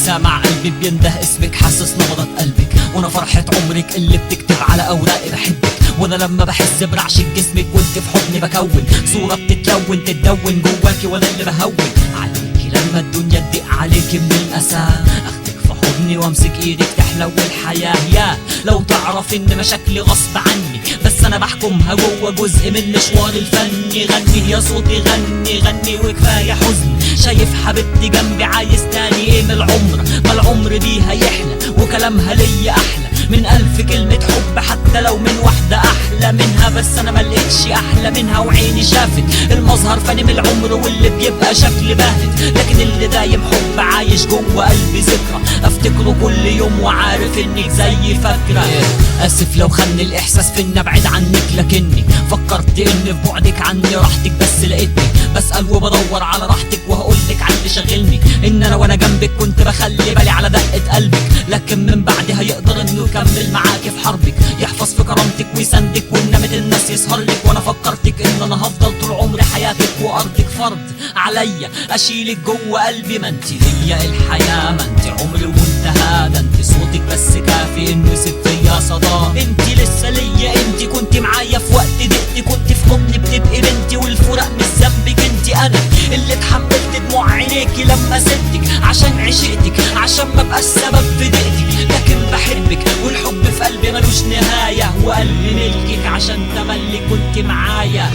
سامع قلبي بينده اسمك، حاسس نبضة قلبك، وانا فرحة عمرك اللي بتكتب على اوراقي بحبك. وانا لما بحس برعشة جسمك وانت في حضني بكون صورة بتتلون تتدون جواكي، وانا اللي بهون عليكي لما الدنيا تضيق عليكي من الأسى. اخدك في حضني وامسك ايدك تحلو الحياة. يا لو تعرف ان مشاكلي غصب عني، بس انا بحكمها جوه جزء من مشواري الفني. غني يا صوتي غني غني وكفاية حزن، شايف حبيبتي جنبي عايز تاني ايه من العمر؟ ما العمر بيها يحلى وكلامها ليا احلى من الف كلمة حب، حتى لو من واحدة احلى منها. بس انا ملقتش احلى منها وعيني شافت المظهر فاني من العمر واللي بيبقى شكل باهت، لكن اللي دايم حب عايش جوه قلبي ذكرى افتكره كل يوم وعارف انك زي فاكرة. اسف لو خن الاحساس فينا بعيد عنك، لكني فكرت ان في بعدك عني راحتك، بس لقيتني بسأل وبدور على راحتك وهقولك عن اللي شاغلني. ان انا وانا جنبك كنت بخلي بالي على دقة قلبك، لكن من بعدها يقدر انه يكمل معاكي في حربك، يحفظ في كرامتك ويساندك ونمت الناس يسهر لك. وانا فكرتك ان انا هفضل طول عمري حياتك وارضك فرض عليا اشيلك جوه قلبي. ما انت ليا الحياة، ما انت عمري وانتهى، ده انت صوتك بس كافي انه يسيب فيا صدى. انت لسه ليا، انت كنت معايا في وقت ضيقتي، كنت في حضني بتبقي بنتي والفراق مش ذنبك انت. انا اللي اتحملت دموع عينيكي لما سبتك عشان عشقتك، عشان ما ابقاش سبب في ضيقتك، لكن بحبك والحب في قلبي ملوش نهاية، وقلبي ملكك عشان تملي كنت معايا.